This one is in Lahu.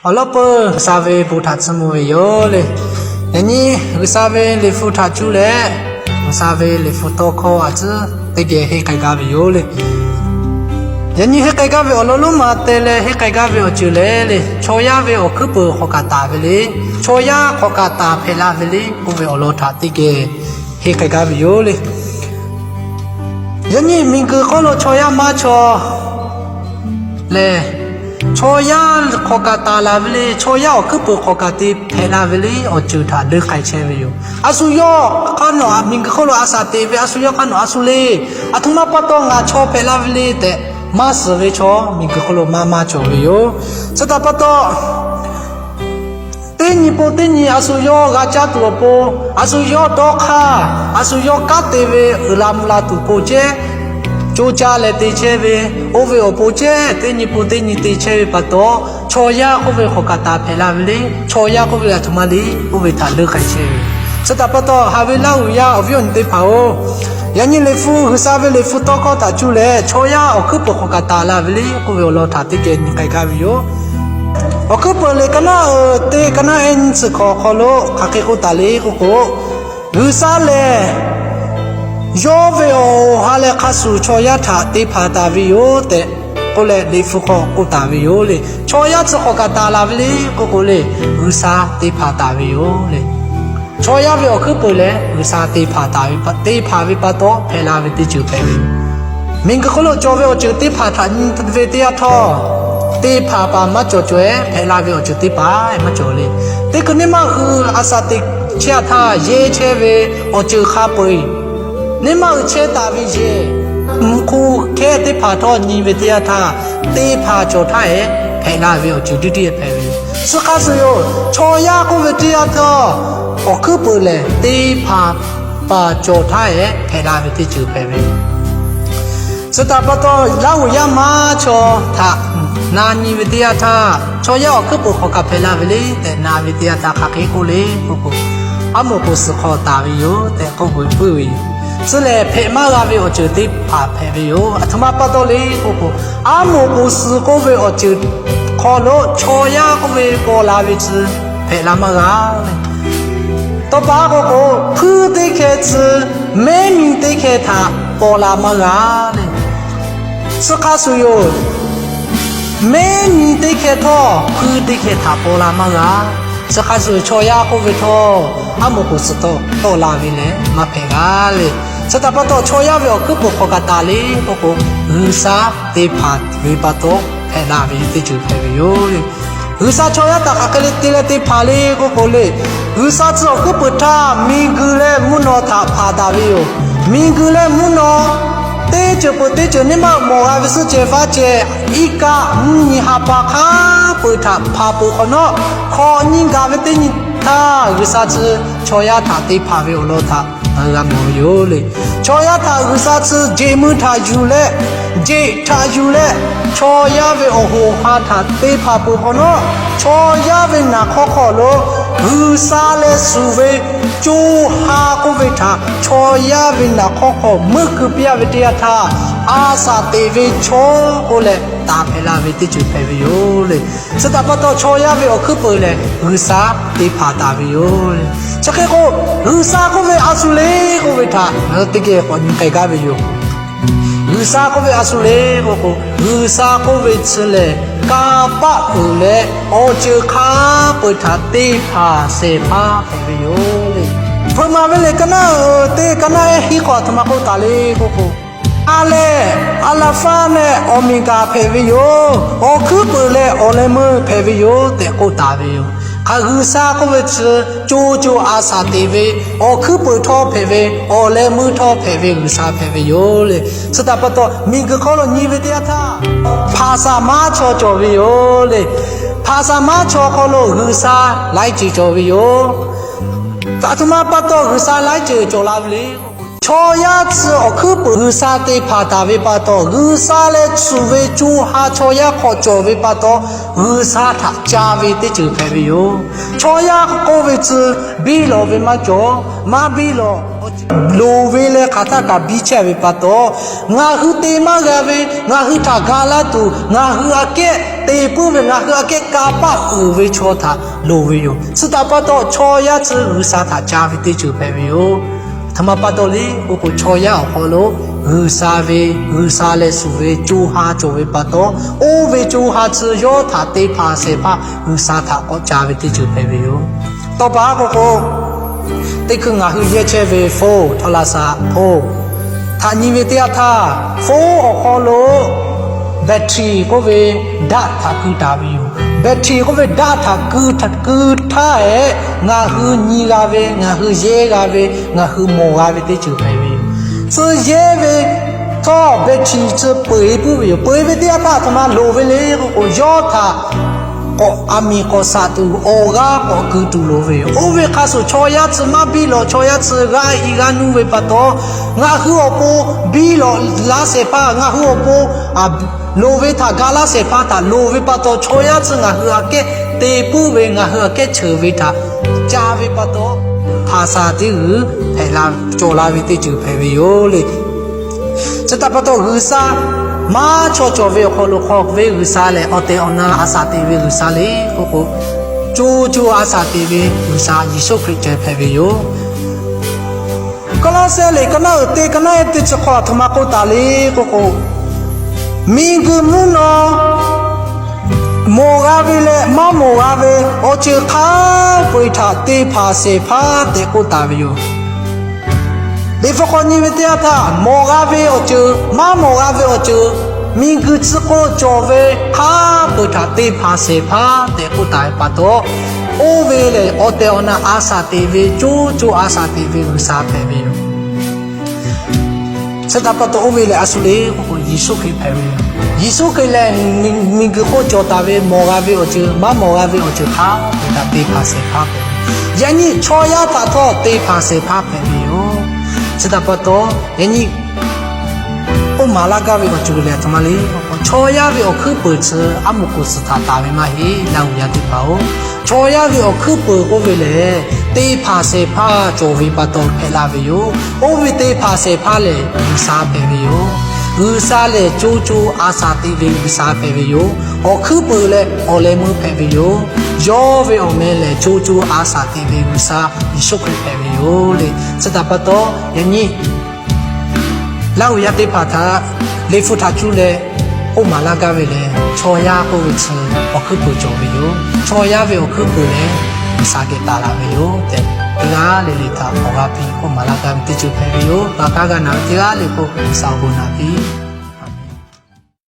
Awˬ lawn peuˬ, G'uiˬsha ve bon htaꞈ tsuhˇ mvuh ve yoˬ le. Yaꞈ nyi G'uiˬsha ve liꞈ hpu htaꞈ cuˇ leh, G'uiˬsha ve liꞈ hpu tawˇ hkawˇ a tcuhˉ teˇ geh henˇ k'ai gaˇ ve yoˬ le. Yaꞈ nyi henˇ k'ai gaˇ ve awˬ lawn lonˉ ma te leh henˇ k'ai gaˇ ve awˬ ceuˬ lehˬ le, chaw yaˇ ve awˬ hkuiˉ peuˍ hk'awꞈ kaꞈ taˍ ve le, chaw yaˇ hk'awꞈ kaꞈ taˍ hpehꞈ la ve le k'oˆ ve awˬ lawn htaꞈ teˇ geh henˇ k'ai gaˇ ve yoˬ le. Yaꞈ nyi miˬguiˬ hk'oˆ lo chaw yaˇ maˇ chaw lehˬ, chaw yaˇ hk'awꞈ kaꞈ taˍ la ve le, chaw yaˇ awˬ hkuiˉ peuˍ hk'awꞈ kaꞈ te hpehꞈ la ve le awˬ ceuˬ htaꞈ leuˉ k'ai chehˇ ve yoˬ. A shu yawˇ hk'aˇ nawˬ miˬguiˬ hk'oˆ lo a shaˍ teꞈ ve a shu yawˇ hk'aˇ nawˬ a shu le, aˬ htoꞈ ma pa taw ngaˬ chaw hpehꞈ la ve le tehꞈ maˇ suhˍ ve chaw miˬguiˬ hk'oˆ lo maˇ maˇ cawˬ ve yoˬ. Chi htaꞈ pa taw, teˇ nyi pon teˇ nyi a shu yawˇ g'a caˇ tuˬ awˬ pon, a shu yawˇ dawˇ hk'aˇ, a shu yawˇ kanˉ te ve uiˍ la mvuh la tuˬ pon cehˇ, co caˇ leh te chehˇ ve, oˇ ve awˬ pon cehˇ teˇ nyi pon teˇ nyi te chehˇ ve pa taw, chaw yaˇ k'oˆ ve hk'awꞈ kaꞈ taˍ hpehꞈ la ve le, chaw yaˇ k'oˆ ve aˬ htoꞈ ma le, oˇ ve htaꞈ leuˉ k'ai chehˇ ve. Chi htaꞈ pa taw, haꞈ ve Laˇhuˍ yaˇ awˬ viˉ awˬ nyi teˇ hpaˍ-oˬ, yaꞈ nyi liꞈ hpu, G'uiˬsha ve liꞈ hpu tawˇ hkawˇ htaꞈ cuˇ leh chaw yaˇ awˬ hkuiˉ peuˍ hk'awꞈ kaꞈ taˍ la ve le k'oˆ ve awˬ lawn htaꞈ teˇ geh nyi k'ai gaˇ ve yoˬ. Awˬ hkuiˉ peuˍ lehˬ, ka naˉ uiˍ teˇ ka naˉ ehˉ nyiˇ chi hkawꞈ awˬ hk'aw lo hk'aˬ hk'e k'oˆ taˍ le k'oˆ k'o, G'uiˬsha lehˬ yawˇ ve awˬ ha leh hk'a shuˍ chaw yaˇ htaꞈ te hpanˍ taˍ ve yoˬ tehꞈ k'oˆ leh, liꞈ hpu hk'aw k'oˆ taˍ ve yoˬ le. Chaw yaˇ chi hk'awꞈ kaꞈ taˍ la ve le k'oˆ k'o le, G'uiˬsha te hpanˍ taˍ ve yoˬ le. Chaw yaˇ ve awˬ hkuiˉ peuˍ lehˬ, G'uiˬsha te hpanˍ taˍ ve, te hpanˍ ve pa taw hpehꞈ la ve teˇ ceuˬ hpehꞈ ve yoˬ. Miˬguiˬ hk'oˆ lo cawˬ ve awˬ ceuˬ teˇ hpaˍ htaꞈ nyi ve teˇ yanˇ htawˇ, te hpanˍ paˍ maˇ cawˬ cawˬ-e, hpehꞈ la ve awˬ ceuˬ teˇ hpaˍ maˇ cawˬ le. Teˇ hkui neˇ maˇ hui a shaˍ teꞈ chehˇ a htaˇ, yehˇ chehˇ ve awˬ ceuˬ hk'a peu-eˬ, neˇ maˇ hui chehˇ taˍ ve yehˬ, mvuhˇ hk'oˆ hkehˇ teˇ hpaˍ htawˇ nyi ve teˇ yanˇ htaˇ, te hpanˍ cawˬ htaˇ-e, hpehꞈ la ve awˬ ceuˬ duˇ tiˉ hpehꞈ ve yoˬ. Chi hk'a shuˍ yoˬ, chaw yaˇ k'oˆ ve teˇ yanˇ htawˇ, awˬ hkuiˉ peuˍ lehˬ te hpanˍ paˍ cawˬ htaˇ-e, hpehꞈ la ve teˇ ceuˬ hpehꞈ ve yoˬ. Chi htaꞈ pa taw, Laˇhuˍ yaˇ maˇ chaw htaꞈ na nyi ve teˇ yanˇ htaˇ, chaw yaˇ awˬ hkuiˉ peuˍ hk'awꞈ kaꞈ hpehꞈ la ve le tehꞈ na ve teˇ yanˇ htaˇ, hk'aˬ hk'e k'oˆ le k'oˆ k'o, aˉ moˍ k'oˍ suhˍ hk'aw taˍ ve yoˬ tehꞈ k'oˆ ve puiˉ ve yoˬ. Chi lehˬ, hpehꞈ maˇ g'a ve awˬ ceuˬ teˇ hpaˍ hpehꞈ ve yoˬ. Aˬ htoꞈ ma pa taw le k'oˆ k'o, aˉ moˍ k'oˍ suhˍ k'oˆ ve awˬ ceuˬ hk'aw lo chaw yaˇ k'oˆ ve paw la ve chi hpehꞈ la maˇ g'a le. Tawˇ pa k'oˆ k'o, hpuiˇ teˇ hkeh chi mehˉ nyi teˇ hkeh htaꞈ paw la maˇ g'a le. Chi hk'a shuˍ yoˬ, mehˉ nyi teˇ hkeh htawˇ hpuiˇ teˇ hkeh htaꞈ paw la maˇ g'a. Chi hk'a shuˍ, chaw yaˇ k'oˆ ve htawˇ, aˉ moˍ k'oˍ suhˍ htawˇ tawˆ la ve lehˬ maˇ hpehꞈ g'a le. Chi htaꞈ pa taw, chaw yaˇ ve awˬ hkuiˉ peuˍ hk'awꞈ kaꞈ taˍ le k'oˆ k'o, G'uiˬsha te hpanˍ ve pa taw hpehꞈ la ve teˇ ceuˬ hpehꞈ ve yoˬ le. G'uiˬsha chaw yaˇ htaꞈ hk'aˬ hk'e te leh te hpanˍ le k'oˆ k'o le, G'uiˬsha tcuh awˬ hkuiˉ peuˍ htaˇ miˬguiˬ leh mvuhˇ naw htaꞈ hpanˍ taˍ ve yoˬ. Miˬguiˬ leh mvuhˇ naw teˇ ceuˬ peuˬ teˇ ceuˬ neˇ maˇ mawˬ g'a ve suhˉ ceh vaˇ ceh, iˉ kaˆ mvuhˇ nyi ha pa hk'a peu-eˬ htaꞈ hpanˍ peuˬ hk'awꞈ nawˉ, hk'awꞈ nyi gaˬ ve teˇ nyi htaˇ, G'uiˬsha tcuh chaw yaˇ htaꞈ te hpanˍ ve awˬ lawn htaꞈ g'a mawˬ ve yoˬ le. Chaw yaˇ htaꞈ G'uiˬsha tcuh jeˬ mui htaꞈ yuˬ leh, jeˬ htaꞈ yuˬ leh, chaw yaˇ ve awˬ hoꞈ ha htaꞈ te hpanˍ peuˬ hk'awꞈ nawˉ, chaw yaˇ ve naˍ hk'awˇ hk'aw lo G'uiˬsha leh shuˍ ve co ha k'oˆ ve htaꞈ chaw yaˇ ve naˍ hk'awˇ hk'aw meuˆ keu piˇ-a ve teˇ yanˇ htaˇ, a shaˍ teꞈ ve chaw k'oˆ leh taˍ hpehꞈ la ve teˇ ceuˬ hpehꞈ ve yoˬ le. Chi htaꞈ pa taw, chaw yaˇ ve awˬ hkuiˉ peuˍ lehˬ G'uiˬsha te hpanˍ taˍ ve yoˬ le. Chi hk'e k'o, G'uiˬsha k'oˆ ve a shu le k'oˆ ve htaꞈ ngaˬ hui teˇ geh k'awꞈ nyi k'ai gaˇ ve yoˬ. G'uiˬsha k'oˆ ve a shu le k'oˆ k'o, G'uiˬsha k'oˆ ve chi lehˬ kanˇ paˆ uiˍ leh awˬ ceuˬ hk'a peu-eˬ htaꞈ te hpanˍ shehˍ hpaˇ hpehꞈ ve yoˬ le. Hpeuꞈ maˍ ve lehˬ, ka naˉ uiˍ teˇ ka naˉ ehˉ hiˉ k'awꞈ aˬ htoꞈ ma k'oˆ taˍ le k'oˆ k'o, a lehˬ Aˍlaˍhpaˆ leh Awˬmeˍgaˍ hpehꞈ ve yoˬ. Awˬ hkuiˉ peuˍ leh awˬ leh meuˇ hpehꞈ ve yoˬ tehꞈ k'oˆ taˍ ve yoˬ. Hk'aˬ G'uiˬsha k'oˆ ve chi co co a shaˍ teꞈ ve, awˬ hkuiˉ peuˍ htawˇ hpehꞈ ve, awˬ leh meuˇ htawˇ hpehꞈ ve G'uiˬsha hpehꞈ ve yoˬ le. Chi htaꞈ pa taw, miˬguiˬ hk'oˆ lo nyi ve teˇ yanˇ htaˇ, hpaˍsaˍ maˇ chaw cawˬ ve yoˬ le. Hpaˍsaˍ maˇ chaw hk'aw lo G'uiˬsha laiˉ ceuˬ cawˬ ve yoˬ. Aˬ htoꞈ ma pa taw G'uiˬsha laiˉ ceuˬ cawˬ la ve le. Chaw yaˇ tcuh awˬ hkuiˉ peuˍ G'uiˬsha te hpanˍ taˍ ve pa taw, G'uiˬsha leh shuˍ ve co ha chaw yaˇ hk'aw cawˬ ve pa taw, G'uiˬsha htaꞈ ca ve teˇ ceuˬ hpehꞈ ve yoˬ. Chaw yaˇ k'oˆ ve tcuh biˇ lawꞈ ve maˇ cawˬ, maˇ biˇ lawꞈ loˍ ve leh hk'aˬ htaˇ kaꞈ biˇ chehˇ ve pa taw, ngaˬ hui te maˇ g'a ve, ngaˬ hui htaꞈ ga laˇ tuˬ, ngaˬ hui aꞈ kehˉ te puiˉ ve, ngaˬ hui aꞈ kehˉ kanˇ paˆ uiˍ ve chaw htaꞈ loˍ ve yoˬ. Chi htaꞈ pa taw, chaw yaˇ chi G'uiˬsha htaꞈ ca ve teˇ ceuˬ hpehꞈ ve yoˬ. Htoꞈ ma pa taw le k'o k'o, chaw yaˇ awˬ hk'aw lo G'uiˬsha ve, G'uiˬsha leh suˍ ve co ha cawˬ ve pa taw, oˇ ve co ha chi yawˇ htaꞈ te hpanˍ shehˍ hpaˇ G'uiˬsha htaꞈ k'awꞈ ca ve teˇ ceuˬ hpehꞈ ve yoˬ. Tawˇ pa k'o k'o, teˇ hkui ngaˬ hui yehˇ chehˇ ve phone, htawˇ laˇ shaꞈ phone htaꞈ nyi ve teˇ yanˇ htaˇ, phone awˬ hk'aw lo battery k'oˆ ve daˆ htaꞈ keu taˍ ve yoˬ. Battery k'oˆ ve daˆ htaꞈ keu htaˇ, keu htaˇ hehꞈ, ngaˬ hui nyi g'a ve, ngaˬ hui yehˇ g'a ve, ngaˬ hui mawˬ g'a ve teˇ ceuˬ hpehꞈ ve yoˬ. Tcuh yehˇ ve htawˇ, battery tcuh peu-eˬ puiˉ ve yoˬ. Peu-eˬ ve teˇ yanˇ htaˇ, aˬ htoꞈ ma loˍ ve le k'o k'o, yawˇ htaꞈ k'awꞈ aˬ miˍ k'awꞈ shaꞈ tuˬ awˬ g'aˇ k'awꞈ keu tuˬ loˍ ve yoˬ. Oˇ ve hk'a shuˍ chaw yaˇ tcuh maˇ biˇ lawˬ, chaw yaˇ tcuh g'a hiꞈ g'a nuˇ ve pa taw, ngaˬ hui awˬ pon biˇ lawˬ laˇ shehˍ hpaˇ, ngaˬ hui awˬ pon loˍ ve htaꞈ ga laˇ shehˍ hpaˇ htaꞈ loˍ ve pa taw, chaw yaˇ tcuh ngaˬ hui aꞈ kehˉ te puiˉ ve, ngaˬ hui aꞈ kehˉ cheuˬ ve htaꞈ ca ve pa taw, hpanˍ shaˍ teˇ g'uiˬ hpehꞈ la, cawˬ la ve teˇ ceuˬ hpehꞈ ve yoˬ le. Chi htaꞈ pa taw, G'uiˬsha maˇ chaw cawˬ ve awˬ hk'aw lo hk'aw ve G'uiˬsha lehˬ, awˬ tehˬ awˬ na a shaꞈ teꞈ ve G'uiˬsha le k'o k'o, co co a shaꞈ teꞈ ve G'uiˬsha Yeˍsuˆ Hkriꞈ ceh hpehꞈ ve yoˬ. Kawˇlawˇsehˇ liꞈ ka naˉ uiˍ teˇ, ka naˉ eˉ teˇ chi hk'aw aˬ htoꞈ ma k'oˆ taˍ le k'o k'o, miˬguiˬ mvuhˇ naw mawˬ g'a ve leh maˇ mawˬ g'a ve awˬ ceuˬ hk'a peu-eˬ htaꞈ te hpanˍ shehˍ hpaˇ tehꞈ k'oˆ taˍ ve yoˬ. Liꞈ hpu hk'aw nyi ve teˇ yanˇ htaˇ, mawˬ g'a ve awˬ ceuˬ, maˇ mawˬ g'a ve awˬ ceuˬ, miˬguiˬ tcuh k'o cawˬ ve hk'a peu-eˬ htaꞈ te hpanˍ shehˍ hpaˇ tehꞈ k'oˆ taˍ ve pa taw, oˇ ve lehˬ awˬ tehˬ awˬ na a shaꞈ teꞈ ve, co co a shaꞈ teꞈ ve G'uiˬsha hpehꞈ ve yoˬ. Chi htaꞈ pa taw, oˇ ve lehˬ a shu le k'o k'o, Yeˍsuˆ Hkriꞈ hpehꞈ ve yoˬ. Yeˍsuˆ Hkriꞈ lehˬ, miˬguiˬ hk'oˆ cawˬ taˍ ve mawˬ g'a ve awˬ ceuˬ, maˇ mawˬ g'a ve awˬ ceuˬ hk'a peu-eˬ htaꞈ te hpanˍ shehˍ hpaˇ hpehꞈ ve. Yaꞈ nyi chaw yaˇ htaꞈ htawˇ te hpanˍ shehˍ hpaˇ hpehꞈ ve yoˬ. Chi htaꞈ pa taw, yaꞈ nyi k'oˆ maˍ laˇ gaˇ ve awˬ ceuˬ lehˬ, aˬ htoꞈ ma le k'o, chaw yaˇ ve awˬ hkuiˉ peuˬ chi aˉ moˍ k'oˍ suhˍ htaꞈ taˍ ve maˇ heˆ, laˇ hu yaˇ teˇ hpaˍ-oˬ. Chaw yaˇ ve awˬ hkuiˉ peuˬ k'oˆ ve lehˬ, te hpanˍ shehˍ hpaˇ cawˬ ve pa taw hpehꞈ la ve yoˬ. Oˇ ve te hpanˍ shehˍ hpaˇ lehˬ, G'uiˬsha hpehꞈ ve yoˬ. G'uiˬsha lehˬ, co co a shaꞈ teꞈ ve G'uiˬsha hpehꞈ ve yoˬ. Awˬ hkuiˉ peuˬ leh awˬ leh meuˇ hpehꞈ ve yoˬ. Yawˇ ve awˬ meh lehˬ, co co a shaꞈ teꞈ ve G'uiˬsha Yeˍsuˆ Hkriꞈ hpehꞈ ve yoˬ le. Chi htaꞈ pa taw, yaꞈ nyi laˇ hu yaˇ teˇ hpaˍ htaꞈ liꞈ hpu htaꞈ cuˇ leh k'oˆ maˍ laˇ gaˇ ve lehˬ, chaw yaˇ k'oˆ ve chi awˬ hkuiˉ peuˬ cawˬ ve yoˬ. Chaw yaˇ ve awˬ hkuiˉ peuˬ lehˬ, G'uiˬsha geh taˍ la ve yoˬ tehꞈ, teˇ g'aˇ le le htaꞈ awˬ g'aˇ piˇ k'oˆ maˍ laˇ gaˇ ve teˇ ceuˬ hpehꞈ ve yoˬ. Laꞈ kaˉ g'a naˬ ve teˇ g'aˇ le k'o, G'uiˬsha awˬ bon naˍ piˇ.